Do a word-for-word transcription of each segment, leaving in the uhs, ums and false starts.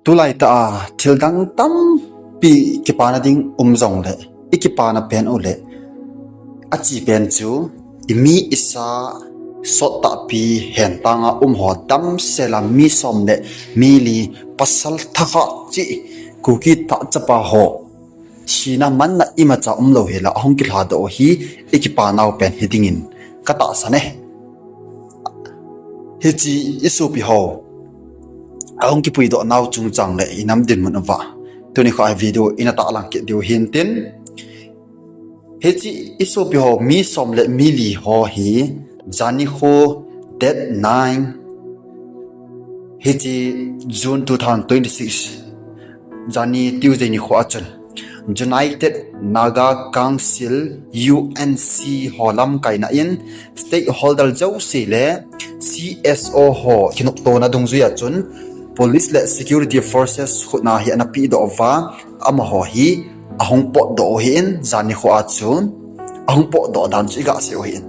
Tulai tah a thil dang tampi kipana ding um jongle, i kipana pen u le, a chi pen chu, i mi i sa sot tahpi hentanga um ho damsela mi som le mi li pasal thakhat chi Kuki thachapa ho thina manna imacha umlou hela ahung kilhadoh hi i kipanau pen hi dingin ka tahsan e. Hichi i sopi ho ahung kipuidoh nau chungchang le i nam dinmun uva tuni kho a video ina tahlang kit diu hintin. Hichi i sopi ho mi som le mi li ho hi janikho date nine, hichi June two thousand twenty-six, jani Tuesday nikho a chun United Naga Council, U N C, ho lamkaina in stakeholder jouse le C S O ho kinoptona dungjui a chun police le security forces khutna hi ana pehdoh uva, amaho hi ahung potdoh u ahin, janikho a chun ahung potdoh dan chu i gasei u ahin.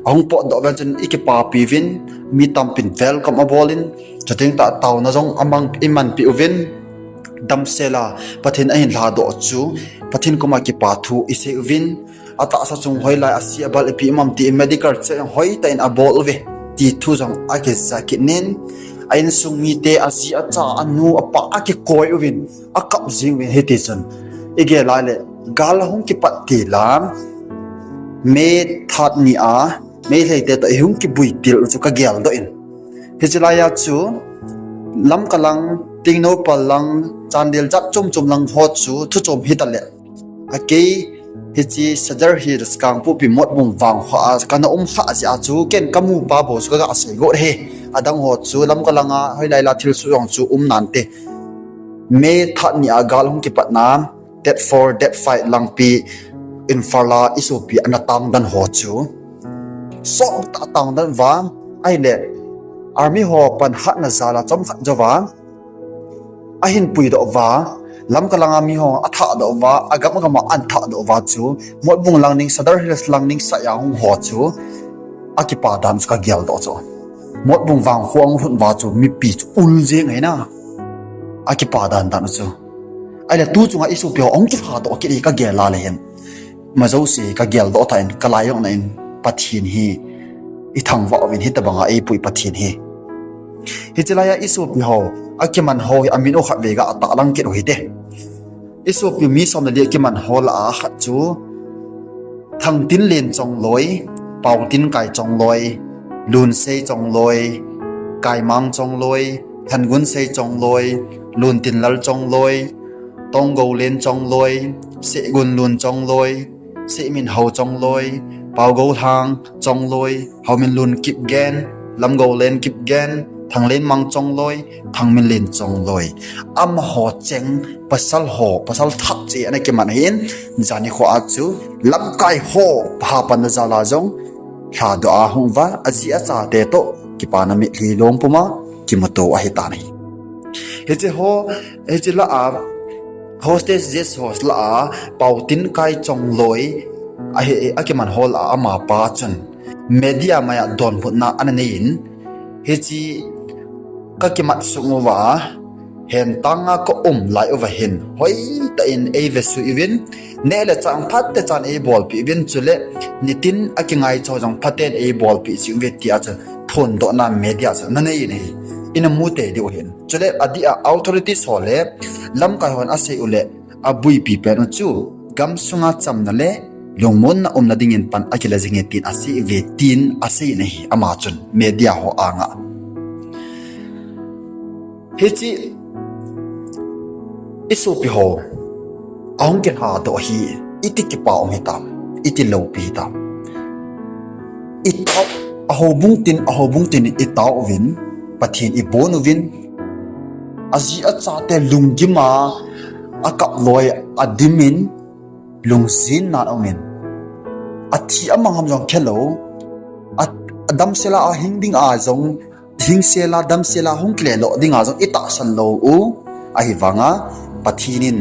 Ahung potdoh uvin chun i kipapi uvin, mi tampin welcome abolin, chuteng tah taona jong amang i manpi uvin, damsela Pathen ahin lhadoh chu Pathen koma kipa thu i sei uvin, atahsa chung hoilai a si abal ipi um am ti medical check jong hoitah in abol uve ti thu jong akija kit in, a insung mite, aji acha, anu apa akikoi uvin, akap jing uvin. Hiti chun i gel lai le gal ahung kipat til a, May third ni a Meiteite toh i hung kibui til u chu ka geldoh in, hichi lai a chu Lamka lang, Tengnoupal lang, Chandel jat chom chom lang ho chu thu chom hita le, a kei hichi Sadar Hills Kangpokpi Motbung vangkho a kana um kha jeh a chu ken ka mupa bou chu ka gasei got e. Adang ho chu Lamka langa hoilai la thilsoh jong chu um nante, May third ni a gal hung kipatna, date four, date five langpi Imphal a i sopi ana tangdan ho chu sot tah tangdan uva, ahile army ho panhatna jal a chomkhat jouva ahin puidoh uva, Lamka langa mi ho athahdoh uva, agam agam a athahdoh uva chu Motbung lang ning, Sadar Hills lang ning, Saikul ho chu akipa dan chu ka geldoh chu. Motbung vangkho ahung lhun uva chu mipi chu ul jeng ahi na, akipa dan dan u chu. Ahile tu chunga i sopi ho ahung kilhadoh kit hi ka gel a le hin, ima jouse ka geldoh tah in, ka lai jong na in, Pathen hi i thangvah uvin, hitobanga eipui Pathen hi. Hichi lai a i sopi ho akiman ho hi amin u khatvei ga tahlang kit u hite. I sopi mi som le li akiman ho lah a khat chu Thangtinlen Chongloi, Paotinkai Chongloi, Lunsei Chongloi, Kaimang Chongloi, Thangunsei Chongloi, Luntinlal Chongloi, Tonggoulen Chongloi, Sehgunlun Chongloi, Sehminhao Chongloi, Paogoulhang Chongloi, Haominlun Kipgen, Lamgoulen Kipgen, Thanglenmang Chongloi, Thangminlen Chongloi. Amaho cheng pasal ho, pasal thah chi ana kiman ahin, janikho a chu lamkai ho hapanna jal a jong lhadoh a hung uva, aji achate toh kipana mitlhi lom puma kimuto ahitan ahi. Hichi ho, hichi lah a hostage, guest house lah a Paotinkai Chongloi ahi, akiman ho lah a amapa chun media maiya donbutna ana nei in, hichi ka kimat sung uva, hentanga ka um lai uva hin hoitah in eivesui uvin, neh le chah phatechan eibolpeh uvin, chule nitin akingaicha jong phaten eibolpeh jing uve tia chu phondohna media chu ana nei in ahi, ina mu tei diu ahin. Chule adeh a authorities ho le lamkai hon asei u le, abuipi pen u chu gamsunga chamna le lungmonna umna dingin pan akila jing e tin asei uve tin asei in ahi, ama chun media ho anga. Hichi i sopi ho ahung kilhadoh hi iti kipa um hitam, iti loupi hitam. I tao, ahoubung tin, ahoubung tin i tao uvin, Pathen i bon uvin, aji achate lunggim a akaploi adimin, lungjinnan aumin, athi amang ham jong khelou, a, adamsela ahing dinga jong, hingsela damsela hung kile lou dinga jong i tahsan lou u, ahivanga Pathen in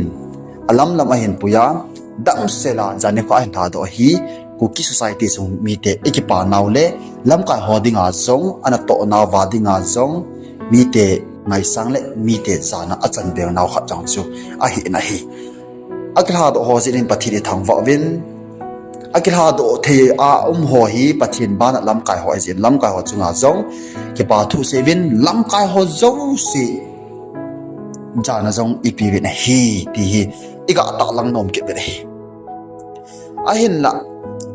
alamlam ahin puiya, damsela janikho ahin lhadoh hi, Kuki society sung mite i kipanau le lamkai ho dinga jong, ana tohnauva dinga jong, mite ngaisang le mite jana achan beng nau khat jong chu ahi in ahi. Akilhadoh ho jeh in Pathen ithangvah uvin, akilhadoh thei a um ho hi Pathen bana lamkai ho ahi jeh in lamkai ho chunga jong kipa thu seiyuvin, lamkai ho jouse jana jong ipeuvin ahi ti hi iga tahlang nom kit uvin ahi. Ahinla,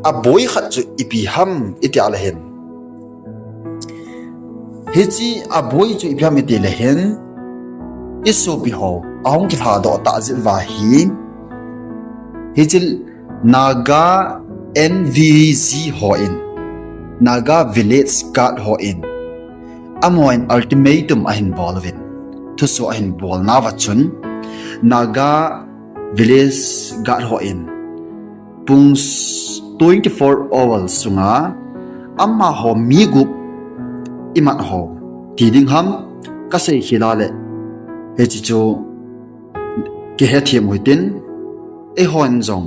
aboi khat chu ipi ham iti le hin, hiche aboi chu ipi ham iti le hin, isopi ho ahung kilhadoh tah jeh uva hi, hiche Naga N V G hon, Naga Village Guard hon, amahon ultimatum ahin bol uvin, thusoh ahin bolnauva chun, Naga Village Guard hon pung twenty-four hours sunga amaho mi gup imat ho ti ding ham, kasei khel le hiche chu kihethem u hitin, eihon jong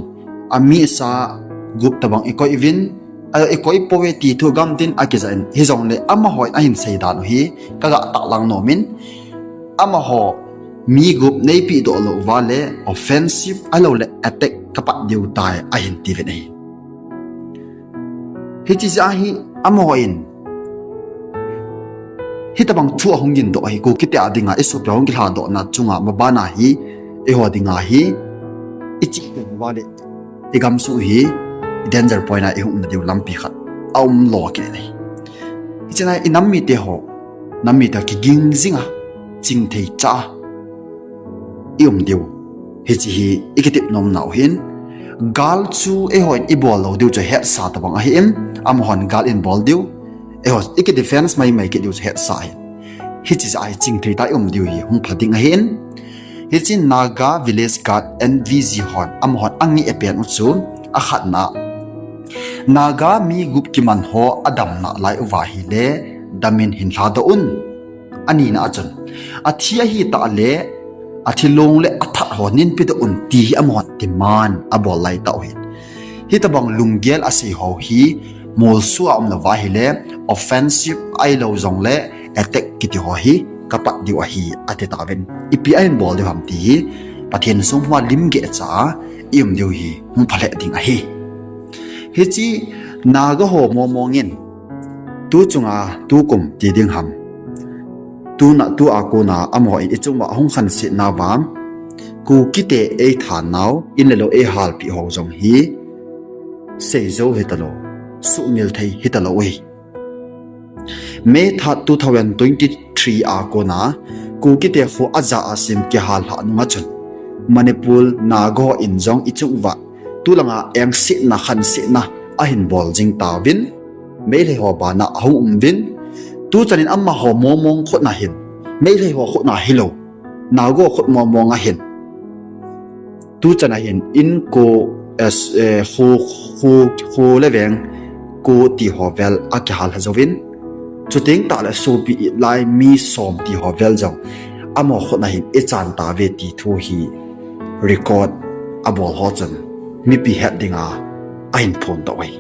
ami sa gup tobang ikoi uvin, a ikoi pouve ti thu gamtin akijah in, hijongle amahon ahin seidan u hi kaga tahlang nom in, amaho mi gup neipehdoh lou uva le offensive ahilouleh attack kapat diu tai ahin tiuvin ahi. Hiche jeh a hi amahon hitobang thu ahung gindoh ahi, Kukite a dinga isopi hung kilhadohna chunga mabana hi eiho dinga hi ichih teng uva le igamsung hi danger point a ihung umna diu lampi khat aumlo kit in ahi. Hiche a inam mite ho, nam mite kiging jinga, chingthei cha ium diu, hiche hi ikitep nomnau hin, gal chu eihon ibol lou diu chu hetsa tobang ahin, amahon gal in bol diu, eiho iki defense maimai kit diu chu hetsa ahin. Hiche jeh a hi chingthei tah a ium diu hi hung pha ding ahin. Hiche Naga Village Guard, N V G hon amahon angeh pen u chu, akhatna, Naga mi gup kiman ho adam nalai uva ahile damin hin lhadoh un. Anina a chun, athi ahitah le athilong le athat ho nin pedoh un ti hi amahon demand abol laitah u ahin. Hitobang lunggel asei ho hi molso a umlouva ahile offensive ahilou jongle attack kiti ho hi kapat diu ahi, ati tauvin. Ipi ahin bol diu ham ti hi Pathen sung hua lim geh cha a ium diu hi hung pha lheh ding ahi. Hiche Naga ho mongmong in, tu chunga tukum ti ding ham, tuna tua kona amahon ichung uva ahung khansetnauva, Kukite eithanau, in le lou eihalpeh ho jong hi seijou hitalou, suhmil thei hitalou ahi. May third, two thousand twenty-three a kona Kukite kho ajah a sim kihal lhah nunga chun, Manipur Naga hon jong ichung uva tulanga engsetna khansetna ahin bol jing tauvin, Meitei ho bana ahung um uvin, tuchan in amaho mongmong khutna hin, Meitei ho khutna hilou, Naga khut mongmong ahin, tuchan a hin in ko, eh, kho, kho, kho le veng ko ti ho vel akihal lha jouvin, chuteng tahle sopi itlai mi som ti ho vel jong amaho khutna hin ichan tauve ti thu hi record abol ho chun mipi het dinga ahin phondoh u ahi.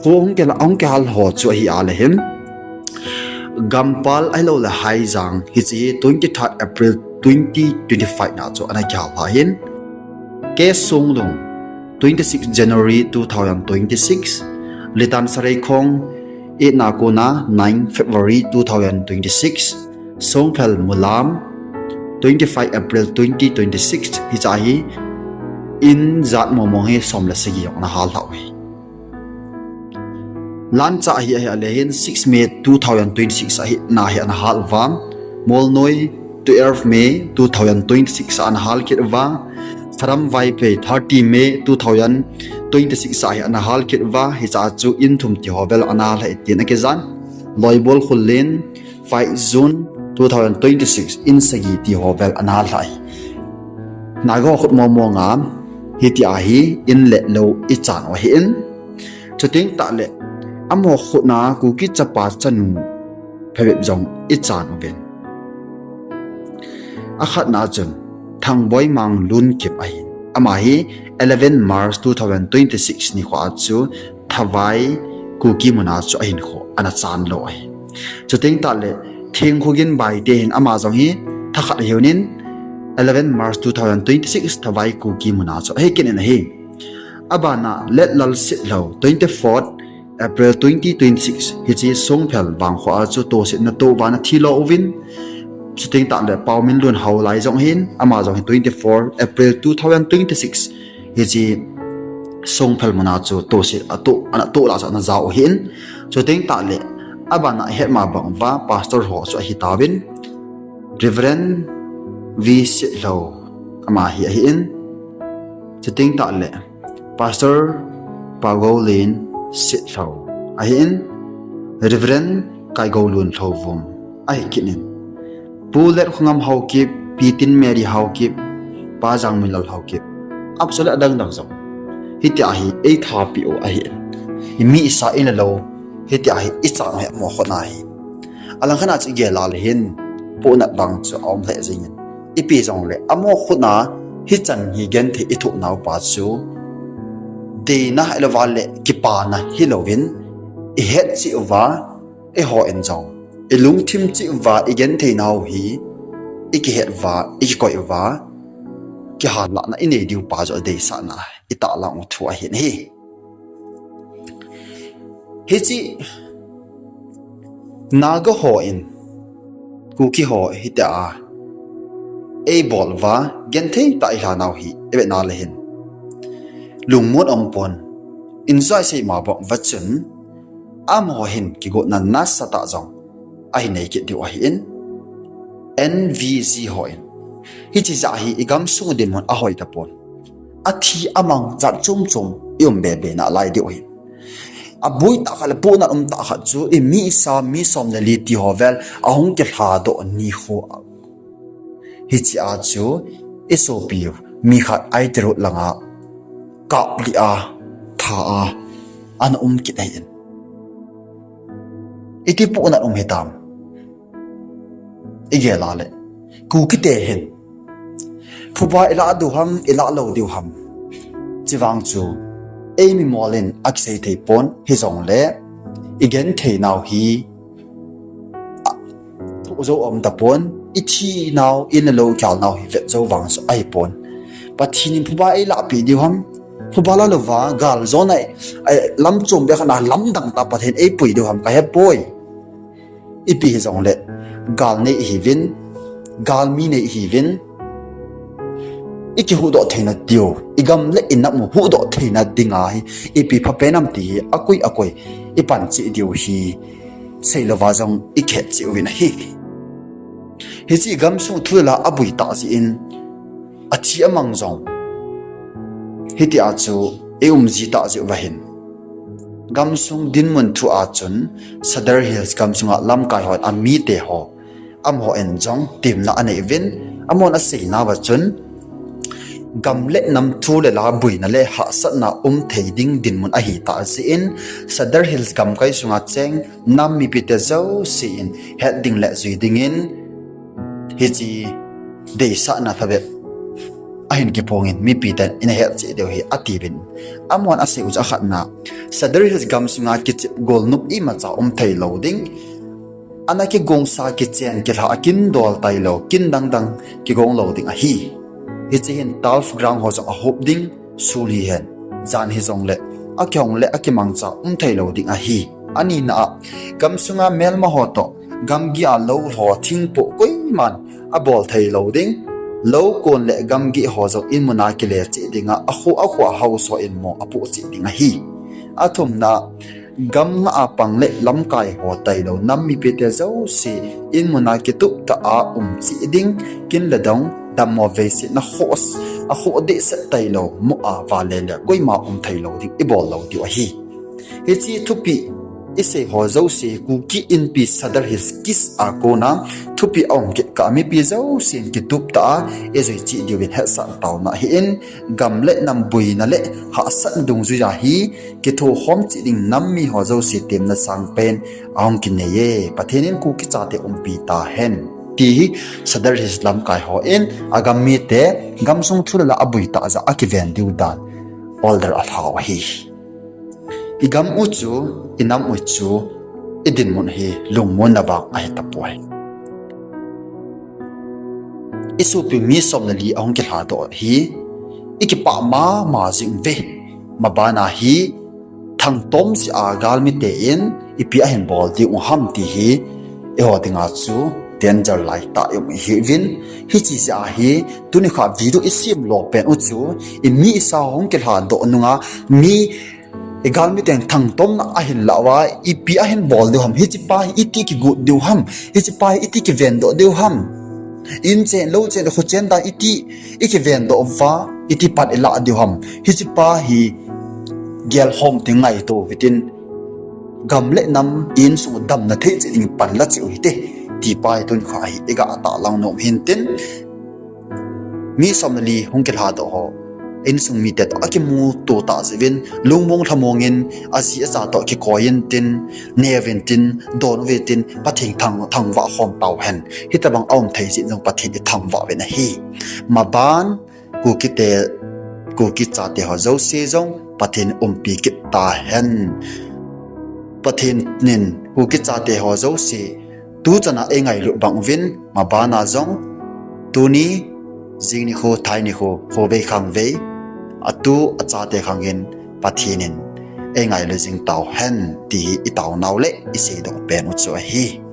Kho hung kihal, hung kihal ho chu ahi a le hin, Gampal ahilouleh Haijang, hiche hi twenty-third April twenty twenty-five na chu ana kihal lha ahin, K Songlung, twenty-six January two thousand twenty-six, Litan Sareikhong, eight na kona nine February two thousand twenty-six, Songphel Mulam, twenty-five April twenty twenty-six, hiche hi in jat mongmong hi som le sagi jong ana hal lha u ahi. Lancha hi ahi a le hin six May two thousand twenty-six a hi na hi ana hal uva, Molnoi twelve May two thousand twenty-six a ana hal kit uva, Saram Vaiphei thirty May two thousand twenty-six a hi ana hal kit uva, hiche chu in thum ti ho vel ana hal lha e tin akijan, Loibol Khullen five June two thousand twenty-six in sagi ti ho vel ana hal lha ahi. Naga ho khut mongmong a hitia hi in le lou ichan u ahin, chuteng tahle amaho khutna Kuki chapa chanu phabep jong ichan uvin. Akhatna chun Thangboi Mang Lunkim ahin, ama hi eleven March two thousand twenty-six nikho a chu Thavai Kuki muna chu ahinkho ana chan lou ahi. Chuteng tahle Thengkhogin Baite hin ama jong hi thakhat hiuvin, eleven March two thousand twenty-six Thawai Kuki muna chu ahi kit in ahi. Abana Letlal Sitlhou, twenty-fourth April twenty twenty-six, hiche Songphel vangkho a chu tosetna toh vana thilo uvin, chuteng tahle Paominlun Haolai jong hin, ama jong hi twenty-four April two thousand twenty-six, hiche Songphel muna chu toset atoh, ana toh lah chu ana jao ahin. Chuteng tahle, abana ihet ma bang uva pastor ho chu ahitauvin, Reverend V Sitlhou, ama hi ahin. Chuteng tahle, Pastor Pagolen Sitlhou ahin, Reverend Kaigoulun Lhouvum ahi kit in, Pu Letkhongam Haokip, Pi Tin Mary Haokip, Pa Jangminlal Haokip, apsole adang dang jong hitia hi eithapi u ahin. Imi isa in le lou, hitia hi ichan u hi amo khona hi. Alangkhat a chu igel a le hin, pohnat vang chu aum lheh jengin. Ipi jongle, amo khona hichan hi genthei ithoh nauva chu, deina ahilouva le kipana hilouvin, ihet cheh uva, eiho in jong ilungthim cheh uva, igenthei nau hi ikihet uva, ikikoi uva, kihanlahna inei diu pa chu adeisahna itahlang u thu ahin ahi. Hiche Naga ho in Kuki ho hitia eibol uva genthei tah a ilha nau hi ivet na le hin, lungmon aumpon, injoi sei ma bang uva chun, amaho hin kigotna nasatah jong ahin nei kit diu ahin, N V G ho in hiche jeh hi igamsung dinmun ahoi tapon. Athi amang jat chom chom ium bebe nalai diu ahin. Aboi tah khat le pohnat um tah khat chu imi isa mi som le li ti ho vel ahung kilhadoh nikho a, hiche a chu isopi mi khat I T road langa kaplih a, tha a, ana um kit ahin. Iti pohnat um hitam? Igel a le, Kukite hin phuba ilah diu ham, ilah lou diu ham, chuvang chu eimi mol in akisei thei pon, hijongle igenthei nau hi athoh jou aum tapon, ithi nau, in le lou ikhel nau hi vet jou vang chu ahipon. Pathen in phuba eilahpeh diu ham, phuba lah louva gal jona, lam chom bep khat na lamdang tah Pathen in eipui diu ham kahepoi. Ipi hijongle, gal nei ihiuvin, galmi nei ihiuvin, ikihuhdoh theina diu, igam le inam u huhdoh theina dinga hi ipi phapen ham ti hi akoi akoi ipan cheh diu hi, seilouva jong ikihet cheh uvin ahi. Hiche gamsung thu le la aboi tah jeh in, athi amang jong hitia chu ium ji tah jeh uva hin, gamsung dinmun thu a chun Sadar Hills gamsunga lamkai hon amite ho, amaho in jong temna anei uvin, amahon aseinauva chun, gam le nam thu le la boina le hahsatna um thei ding dinmun ahitah jeh in, Sadar Hills gamkai sunga cheng nam mipite jouse in het ding le jui dingin, hiche deisahna phabep ahin kiphongin mipiten ina het cheh diu ahi atiuvin. Amahon asei u chu akhatna, Sadar Hills gamsunga kichep golnop imacha um thei lou ding. Ana kigongsa kichen kilha akindol tailou, kin dang dang kigong lou ding ahi. Hiche hin turf ground ho jong ahop ding, sun hihen, jan hijongle, akihong le akimangcha um thei lou ding ahi. Anina a, gamsunga melma ho toh, gamgi a lou ho thingpoh koiman abol thei lou ding. Lou kon le gamgi ho jong in muna kile cheh dinga, akho, akho a house ho in mo apoh cheh ding ahi. Athumna, gam nga a pang le lamkai ho tailou nam mipite jouse in muna kitup tah a um cheh ding, kin le dong, dammo veisetna khoh, akhoh dehset tailou, mo a vale le koima um thei lou ding ibol lou diu ahi. Hiche thupi isei ho jouse Kuki Inpi Sadar Hills Kids a kona thupi aum kit kah a mipi jousen kitup tah a ijui cheh diuvin hetsah taona ahin, gam le nam boina le hahsatna dungjuia hi kithokhom cheh ding nam mi ho jouse temna sangpen ahung kinei e. Pathen in Kuki chate umpi tahen, ti hi Sadar Hills lamkai hon agam mite gamsung thu le la aboi tah jeh a akiven diu dan order alhau ahi. Igam u chu, inam u chu, idinmun hi lungmonna vang ahi tapoi. Isopi mi som le li ahung kilhadoh hi ikipah mama jing uve. Mabana hi Thangtom jeh a galmite in ipi ahin bol diu ham ti hi eiho dinga chu danger laitah i um ihiuvin. Hiche jeh a hi tunikho video isem lo pen u chu imi isa hung kilhadoh nunga mi igalmiten thangtomna ahin lah uva ipi ahin bol diu ham, hichepa hi iti kigot diu ham, hichepa hi iti kivendoh diu ham, inchen louchen khochen dan iti ikivendoh uva iti pan ilah diu ham, hichepa hi gelkhom ti ngaito hitin, gam le nam insung damna thei cheh ding pan la cheh u hite, tipa hi tunikho hi iga tahlang nom hintin. Mi som le li hung kilhadoh ho insung mite toh akimuto tah jeh uvin lungmong lhamongin aji acha toh kikoi intin, neuvin tin, don uvin tin, Pathen thang, thangvah khom tauhen. Hitobang aum thei jeh jong Pathen ithangvah uvin ahi. Maban Kukite, Kuki chate ho jouse jong Pathen umpi kit tahen. Pathen in Kuki chate ho jouse tuchana eingailut bang uvin, mabana jong tuni, jing nikho, thai nikho, khovei khangvei, atu achate khangin Pathen in eingailut jing tauhen ti hi itaonau le iseidoh pen u chu ahi.